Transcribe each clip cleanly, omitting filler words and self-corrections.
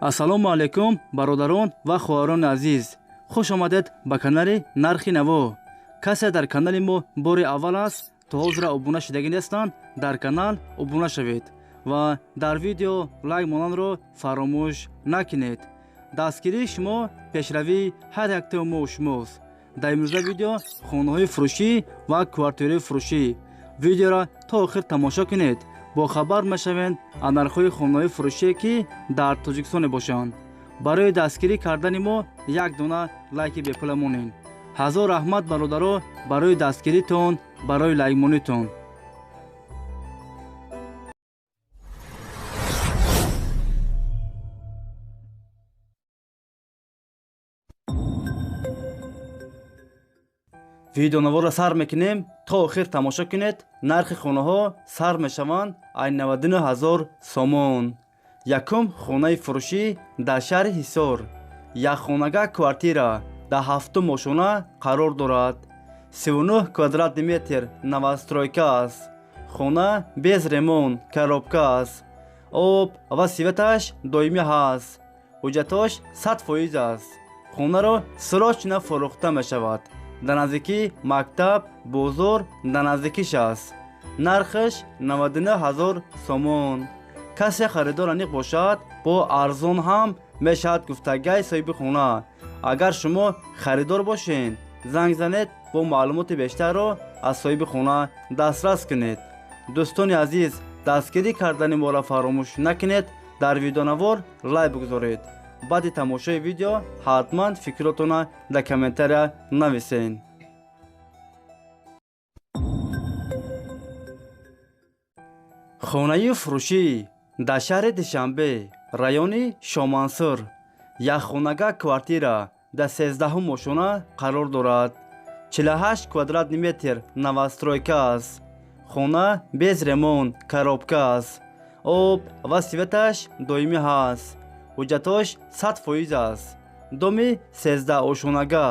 Ассалому алайкум, бародарон ва хоҳарони азиз. Хуш омадед ба канали Нархи Наво. Касе дар канали мо бори аввал аст, то ҳозира обуна шудагӣ нестанд, дар канал обуна шавед ва дар видео лайк монанро фаромӯш накунед. Дастгирии шумо пешравии ҳар яктаи мо шумост. Дар имрӯза видео хонаҳои фурӯшӣ ва квартираҳои фурӯшӣ. Видеоро то охир тамошо кунед, бохабар мешавед аз нархҳои хонаҳои фурӯшие, ки дар Тоҷикистон мебошанд. Барои дастгирӣ кардани мо як дона лайки бепула монед. Ҳазор раҳмат, бародаро, барои дастгиритон, барои лайкмонитон. Видеонаворро сар мекунем, то охир тамошо кунед. Нархи хонаҳо сар мешаванд ай 99 ҳазор сомон. Якум хонаи фурӯшӣ дар шаҳри Ҳисор, якхонага квартира дар ҳафтум ошона қарор дорад. 39 квадратный метр, новостройка аст. Хона без ремонт, коробка аст. Об ва светаш доимӣ ҳаст. Ҳуҷҷатош 100% аст. Хонаро срочно фурӯхта мешавад. Дар наздикии мактаб, бозор дар наздикиш аст. Нархаш 99 ҳазор сомон. Касе харидор аниқ бошад, бо арзон ҳам мешавад, гуфтагай соҳиби хона. Агар шумо харидор бошед, занг занед, бо маълумоти бештарро аз соҳиби хона дастрас кунед. Дӯстони азиз, дастгирӣ кардани моро фаромӯш накунед, дар видеонавор лайк бигузоред. Баъди тамошои видео ҳатман фикротонро дар комментария нависед. Хонаи фурӯшӣ дар шаҳри Душанбе, райони Шомансур, якхонага квартира дар 13-ҳум ошона қарор дорад. 48 квадратный метр, новостройка аст. Хона без ремонт, коробка аст. Об ва светаш доимӣ ҳаст. Ҳуҷҷатош 100% аст. Доми 13-ошонага.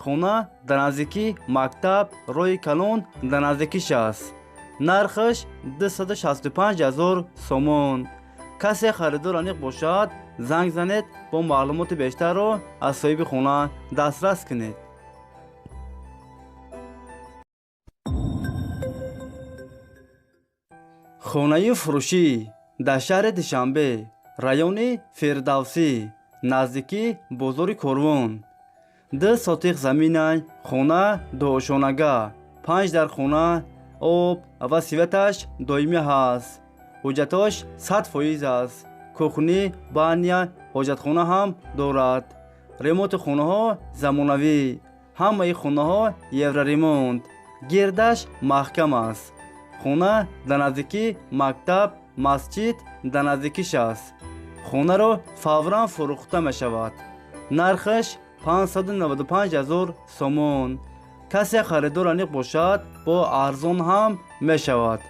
Хона дар наздикии мактаб, роҳи калон дар наздикиш аст. Нархаш 265 ҳазор сомон. Касе харидор аниқ бошад, занг занед, бо маълумоти бештарро аз соҳиби хона дастрас кунед. Хонаи фурӯшӣ дар шаҳри Душанбе, райони Фирдавсӣ, наздикии бозори Корвон. 2 сотиқ заминай, хона дуошонага, 5 дар хона, об ва светаш доимӣ ҳаст. Ҳуҷҷатош 100% аст. Кухни, баня, ҳоҷатхона ҳам дорад. Ремонти хонаҳо замонавӣ. Ҳамаи хонаҳо евроремонт. Гирдаш маҳкам аст. Хона дар наздикии мактаб, масҷид дар наздикиш аст. Хонаро фавран фурӯхта мешавад. Нархаш 595 ҳазор сомон. Касе харидор аниқ бошад, бо арзон ҳам мешавад.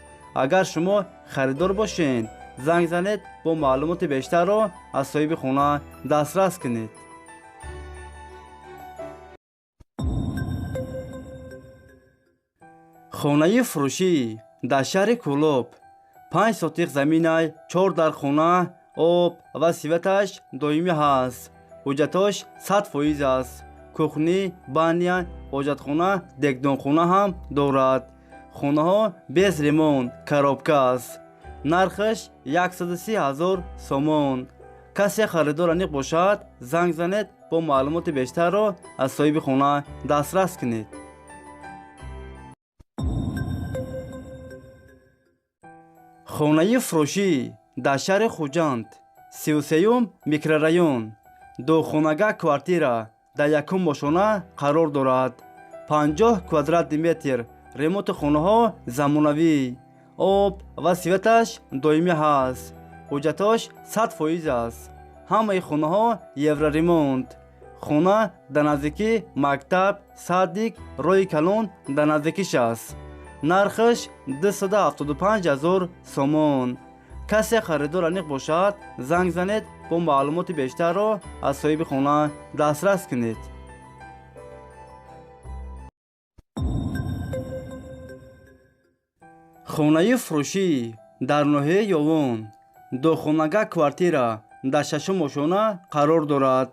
Агар шумо харидор бошед, занг занед, бо маълумоти бештарро аз соҳиби хона дастрас кунед. Хонаи фурӯшӣ дар шаҳри Кӯлоб, 5 сотиқ заминай, 4 дар хона, об ва светаш доимӣ ҳаст. Ҳуҷҷатош 100% аст. Кухни, баня, ҳоҷатхона, дегдонхона ҳам дорад. Хонаҳо без ремонт, коробка аст. Нархаш 130 ҳазор сомон. Касе харидор аниқ бошад, занг занед, бо маълумоти бештарро аз соҳиби хона дастрас кунед. Хонаи фурӯшӣ дар шаҳри Хуҷанд, 33-юм микрорайон, духонага квартира дар якум ошона қарор дорад. 50 квадратный метр, ремонти хонаҳо замонавӣ. Об ва светаш доимӣ ҳаст. Ҳуҷҷатош 100% аст. Ҳамаи хонаҳо евроремонт. Хона дар наздикии мактаб, садик, роҳи калон дар наздикиш аст. Нархаш 275 ҳазор сомон. Касе харидор аниқ бошад, занг занед, бо маълумоти бештарро аз соҳиби хона дастрас кунед. Хонаи фурӯшӣ дар ноҳияи Ёвон, духонага квартира дар шашум ошёна қарор дорад.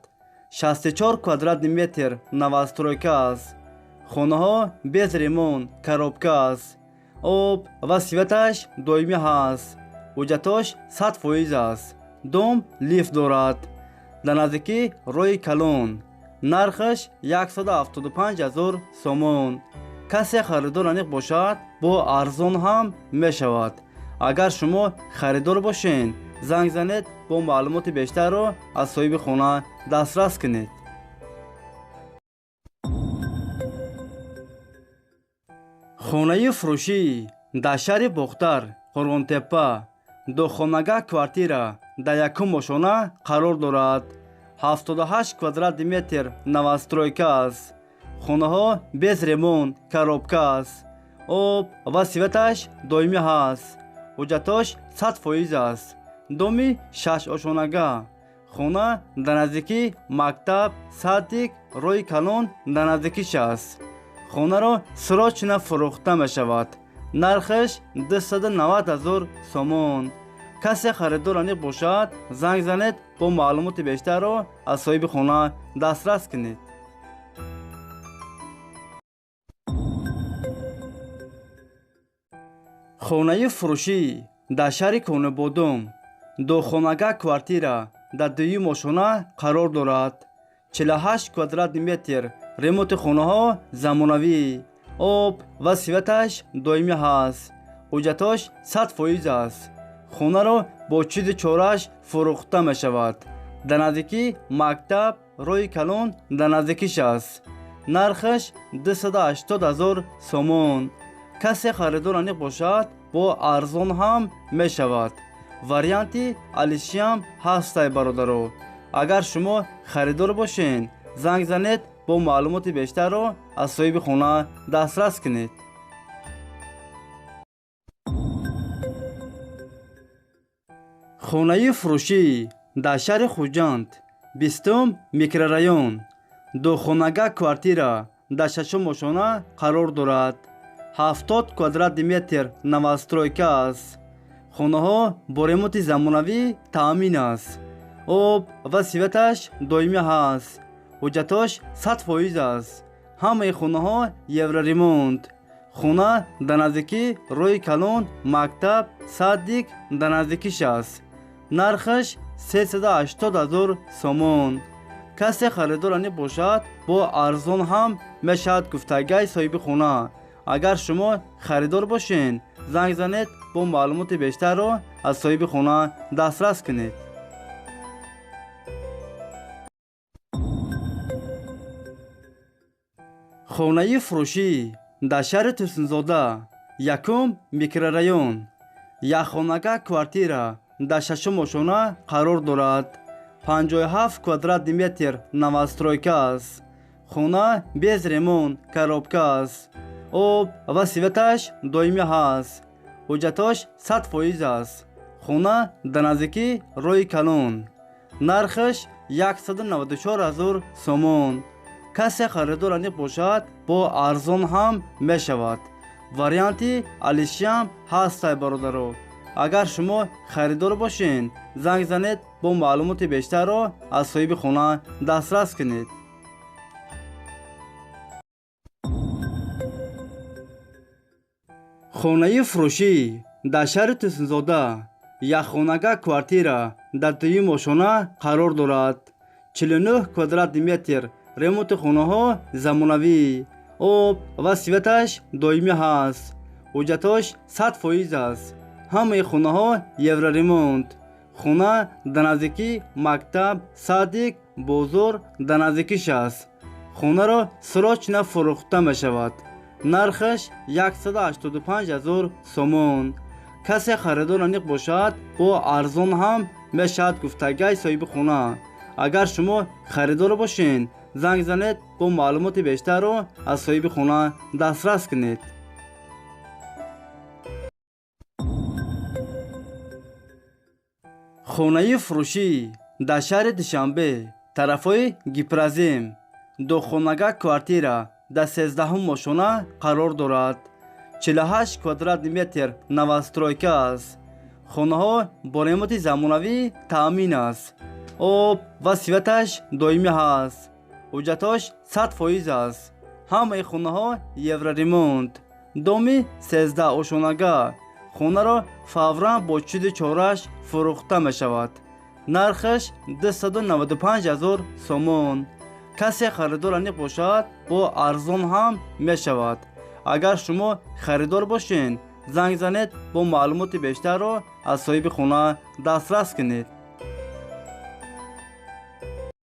64 квадратный метр новостройка аст. Хонаҳо без ремонт, коробка аст. Об ва светаш доимӣ ҳаст. Ҳуҷҷатош 100% аст. Дом лифт дорад. Дар наздикӣ роҳи калон. Нархаш 175 000 сомон. Касе харидор аниқ бошад, бо арзон ҳам мешавад. Агар шумо харидор бошед, занг занед, бо маълумоти бештарро аз соҳиби хона дастрас кунед. Хонаи фурӯшӣ дар шаҳри Бохтар, Қурғонтеппа, духонага квартира дар якум ошёна қарор дорад. 78 квадратный метр новостройка аст. Хонаҳо без ремонт, коробка аст. Об ва светаш доимӣ ҳаст. Ҳуҷҷатош 100% аст. Доми шашошёнага. Хона дар наздикии мактаб, садик, роҳи калон дар наздикиш аст. Хонаро срочно фурӯхта мешавад. Нархаш 290 000 сомон. Касе харидор аниқ бошад, занг занед, бо маълумоти бештарро аз соҳиби хона дастрас кунед. Хонаи фурӯшӣ дар шаҳри Конибодом, духонага квартира дар дуюм ошёна қарор дорад. 48 квадратный метр ремонти хонаҳо замонавӣ. Об ва светаш доимӣ ҳаст. Ҳуҷҷатош 100% аст. Хонаро бо чизи чораш фурӯхта мешавад. Дар наздикии мактаб, роҳи калон дар наздикиш аст. Нархаш 280 000 сомон. Касе харидор аниқ бошад, бо арзон ҳам мешавад. Варианти алишиам ҳастай, бародаро. Агар шумо харидор бошед, занг занед, бо маълумоти бештарро аз соҳиби хона дастрас кунед. Хонаи фурӯшӣ дар шаҳри Хуҷанд, 20-ум микрорайон, духонага квартира дар шашум ошёна қарор дорад. 70 квадратный метр новостройка аст. Хонаҳо бо ремонти замонавӣ таъмин аст. Об ва светаш доимӣ ҳаст. Ҳуҷҷатош 100% аст. Ҳамаи хонаҳо евроремонт. Хона дар наздикии роҳи калон, мактаб, садик дар наздикиш аст. Нархаш 380 000 сомон. Касе харидор аниқ бошад, бо арзон ҳам мешавад, гуфтагай соҳиби хона. Агар шумо харидор бошед, занг занед, бо маълумоти бештарро аз соҳиби хона дастрас кунед. Хонаи фурӯшӣ дар шаҳри Турсунзода, якум микрорайон, якхонага квартира дар шашум ошёна қарор дорад. 57 квадратный метр новостройка аст. Хона без ремонт, коробка аст. Об ва светаш доимӣ ҳаст. Ҳуҷҷатош 100% аст. Хона дар наздикии роҳи калон. Нархаш 194 000 сомон. Касе харидор аниқ бошад, бо арзон ҳам мешавад. Варианти алишиам ҳастай, бародаро. Агар шумо харидор бошед, занг занед, бо маълумоти бештарро аз соҳиби хона дастрас кунед. Хонаи фурӯшӣ дар шаҳри Турсунзода, якхонага квартира дар дуюм ошёна қарор дорад. 49 квадратный метр ремонти хонаҳо замонавӣ. Об ва светаш доимӣ ҳаст. Ҳуҷҷатош 100% аст. Ҳамаи хонаҳо евроремонт. Хона дар наздикии мактаб, садик, бозор дар наздикиш аст. Хонаро срочно фурӯхта мешавад. Нархаш 185 000 сомон. Касе харидор аниқ бошад, бо арзон ҳам мешавад, гуфтагай соҳиби хона. Агар шумо харидор бошед, занг занед, бо маълумоти бештарро аз соҳиби хона дастрас кунед. Хонаи фурӯшӣ дар шаҳри Душанбе, тарафҳои Гипрозем, духонага квартира дар 13-ум ошёна қарор дорад. 48 квадратный метр новостройка аст. Хонаҳо бо неъмати замонавӣ таъмин аст. Об ва светаш доимӣ ҳаст. Ҳуҷҷатош 100% аст. Ҳамаи хонаҳо евроремонт. Доми 13 ошонага. Хонаро фавран бо чизи чораш фурӯхта мешавад. Нархаш 295 ҳазор сомон. Касе харидор аниқ бошад, бо арзон ҳам мешавад. Агар шумо харидор бошед, занг занед, бо маълумоти бештарро аз соҳиби хона дастрас кунед.